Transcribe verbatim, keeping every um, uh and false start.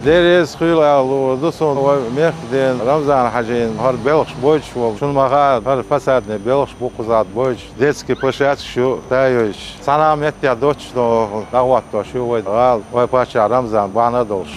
Дерригаш хуьлда аьлла лур ду суна вай мехкан ден Рамзан-Хьажин хӀара белхаш бойтуш волу. Шуна ма хаъара, хӀара фасадный белхаш бу кхузахь бойтуш. Детский площадкаш ю тайойш. Цхьана а меттехь доццуш дӀахӀоттош ю вай гӀала, вай паччахь Рамзан бахьана а долуш.